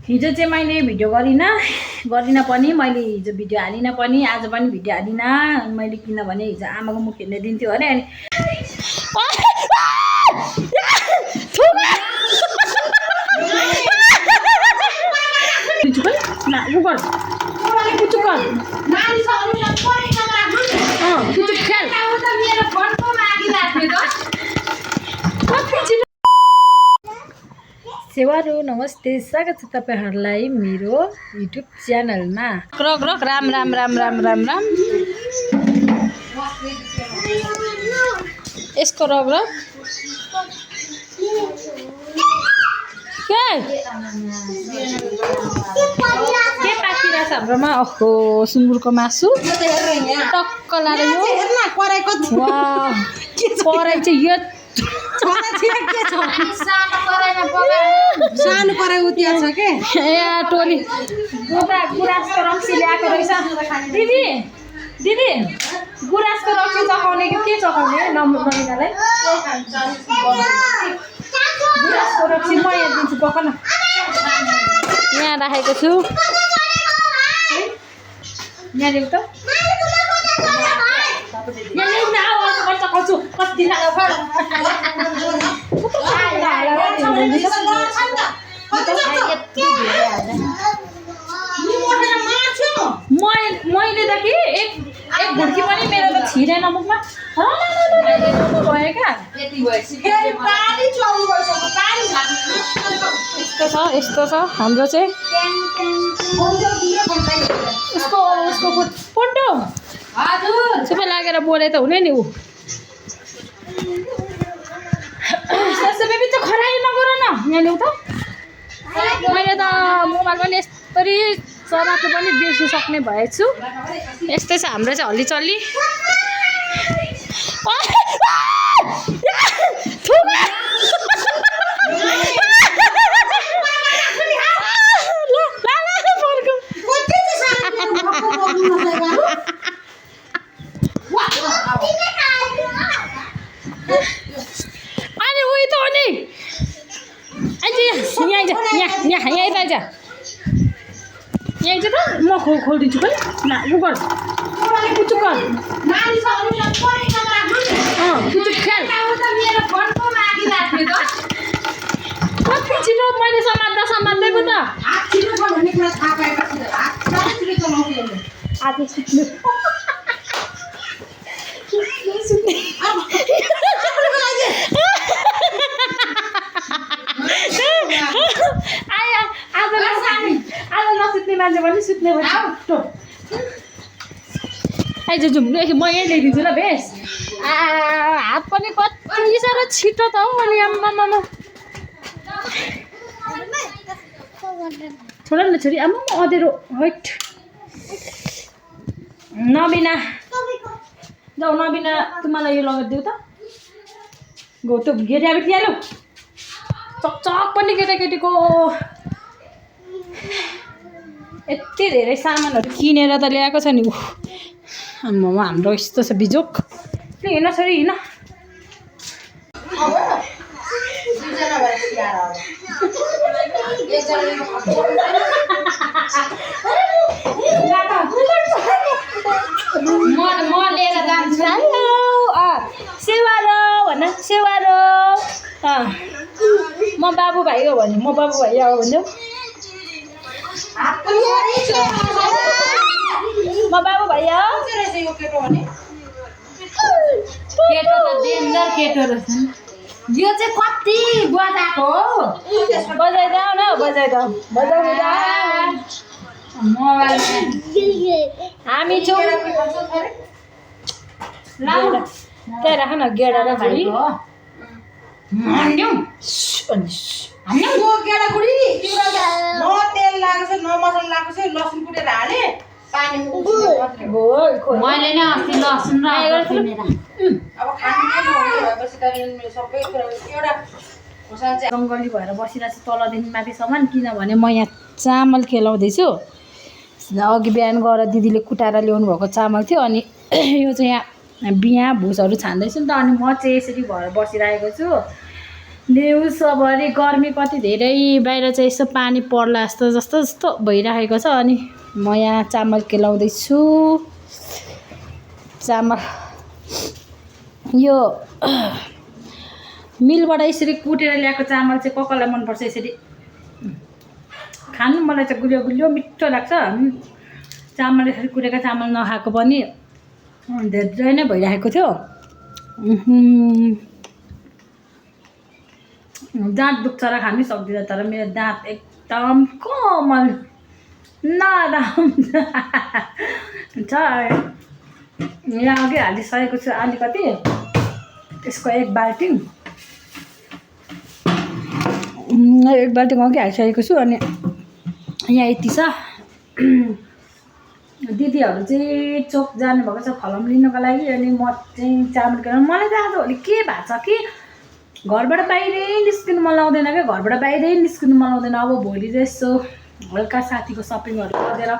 हिजो चाहिँ मैले भिडियो गरिनँ पनि मैले हिजो भिडियो हालिनँ पनि आज पनि भिडियो हालिनँ मैले किनभने हिजो आमाको मुख हेर्ने दिन थियो अरे अनि सेवारो नमस्ते स्वागत छ तपाईहरुलाई मेरो युट्युब च्यानलमा रक रक राम राम राम राम राम राम यसको रक रक के पाकिरहेछ हाम्रोमा ओहो सुँगुरको मासु टक्क लाएर यो कराई चाहिँ यो सानो कराई उतिया छ के ए टोली गुराँसको रक्सी ल्याएको रहेछ दिदी दिदी गुराँसको रक्सी चखाउने कि के चखाउने नमिनालाई गुराँसको रक्सी म यहाँ दिन्छु पख न यहाँ राखेको छु यहाँ ल्याउ त यहाँ ल्याउ न चखाउँछु कति मैले त कि एक घुर्की पनि मेरो त छिरेन मुखमा भयो क्या यस्तो छ हाम्रो चाहिँ उसको पोन्टो सबै लागेर बोले त हुने नि ऊ बेबी त खरायो नगर न यहाँ ल्याउ त मैले त मोबाइल पनि यस्तरी चलाएको पनि बिर्सिसक्ने भएछु यस्तै छ हाम्रो चाहिँ हल्लीचल्ली अनि उही त हो नि यहाँ त म खोलिदिन्छु पनि ल उ गर कुचुक गर कुचुक खेल कति छिटो मैले समात्दै पो त आज सुत्नु आज नसुत्ने मान्छे पनि सुत्ने भयो आइज जाउँ म यहीँ ल्याइदिन्छु ल बेस हात पनि कति साह्रो छिटो त हौ अनि आम्मामा छोड न छोरी आम्मा अँधेरो हैट नबिना जाऊ नबिना तिमीलाई यो लगाइदेऊ त गो त घेरिया बिटिहाल्यो चकचक पनि केटाकेटीको यति धेरै सामानहरू किनेर त ल्याएको छ नि आम्मामा हाम्रो यस्तो छ बिजोक हिँड छोरी हिँड म लिएर जान्छु सेवारो भन सेवारो म बाबु भाइ हो भने म बाबु भाइ हो भन्देऊ म बाबु भाइ हो केटो त डेन्जर केटो रहेछ यो चाहिँ कति बजाएको हो बजाइदाऊ न बजाइदाऊ मोबाइल हामी छौँ त्यहाँ राख न गेडा र भाइ तेल लागेको छ न मसला लागेको छ लसुन कुटेर हाले पानी मैले नै अस्ति लसुन र अब खानु भएपछि त सबै एउटा जङ्गली भएर बसिरहेको छु तलदेखि माथिसम्म किनभने म यहाँ चामल खेलाउँदैछु अघि बिहान गएर दिदीले कुटाएर ल्याउनु भएको चामल थियो अनि यो चाहिँ यहाँ बिहा भुसहरू छान्दैछु नि त अनि म चाहिँ यसरी भएर बसिरहेको छु न्युज अब अरे गर्मी कति धेरै बाहिर चाहिँ यसो पानी पर्ला जस्तो जस्तो भइराखेको छ। अनि म यहाँ चामल केलाउँदैछु। चामल यो मिलबाट यसरी कुटेर ल्याएको चामल चाहिँ कसलाई मनपर्छ यसरी खानु? मलाई चाहिँ गुलियो गुलियो मिठो लाग्छ। चामल यसरी कुटेको चामल नखाएको पनि धेरै नै भइरहेको थियो। दाँत दुख्छ र खानै सक्दिनँ, तर मेरो दाँत एकदम कोमल नरम छ। यहाँ अघि हालिसकेको छु अलिकति, त्यसको एक बाल्टिङ अघि हालिसकेको छु। अनि यहाँ यति छ। दिदीहरू चाहिँ चोक जानुभएको छ फलाम लिनको लागि। अनि म चाहिँ चामल केलाउनु। मलाई त आजभोलि के भएको छ कि घरबाट बाहिरै निस्किनु मन लाउँदैन क्या, घरबाट बाहिरै निस्किनु मन लाउँदैन। अब भोलि चाहिँ यसो हल्का साथीको सपिङहरू गरेर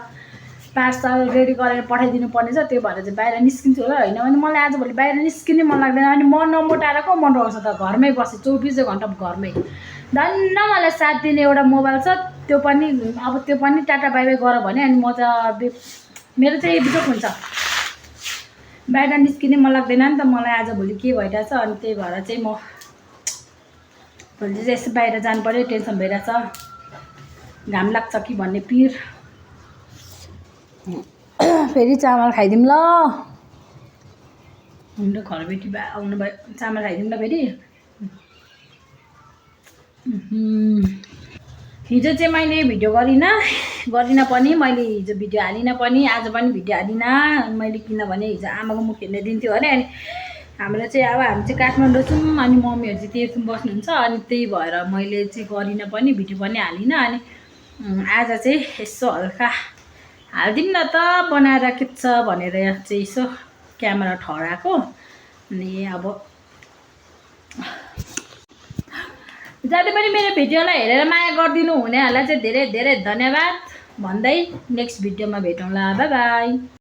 पार्सल रेडी गरेर पठाइदिनु पर्ने छ, त्यो भएर चाहिँ बाहिर निस्किन्छु होला। होइन भने मलाई आजभोलि बाहिर निस्किनै मन लाग्दैन। अनि म नमोटाएर को मन राख्छ त, घरमै बसेँ 24 घन्टा घरमै। धन्न मलाई साथ दिने एउटा मोबाइल छ, त्यो पनि टाटा बाई बाई गर भने अनि म त मेरो चाहिँ बिजोक हुन्छ। बाहिर निस्किनै मन लाग्दैन नि त मलाई आजभोलि के भइरहेछ। अनि त्यही भएर चाहिँ म भोलि चाहिँ यसो बाहिर जानु पर्यो, टेन्सन भइरहेछ। घाम लाग्छ कि भन्ने पिर। फेरि चामल खाइदिउँ ल, हाम्रो घरबेटी आउनु भयो, चामल खाइदिउँ ल फेरि। हिजो चाहिँ मैले भिडियो गरिनँ पनि, मैले हिजो भिडियो हालिनँ पनि, आज पनि भिडियो हालिनँ मैले, किनभने हिजो आमाको मुख हेर्ने दिन थियो अरे। अनि हाम्रो चाहिँ अब हामी चाहिँ काठमाडौँ छौँ, अनि मम्मीहरू चाहिँ तेर्सुम बस्नुहुन्छ। अनि त्यही भएर मैले चाहिँ गरिनँ पनि, भिडियो पनि हालिनँ। अनि आज चाहिँ यसो हल्का हालिदिउँ न त बनाएर के छ भनेर चाहिँ यसो क्यामेरा ठहराएको। अनि अब जति पनि मेरो भिडियोलाई हेरेर माया गरिदिनु हुनेहरूलाई चाहिँ धेरै धेरै धन्यवाद भन्दै नेक्स्ट भिडियोमा भेटौँला। By by.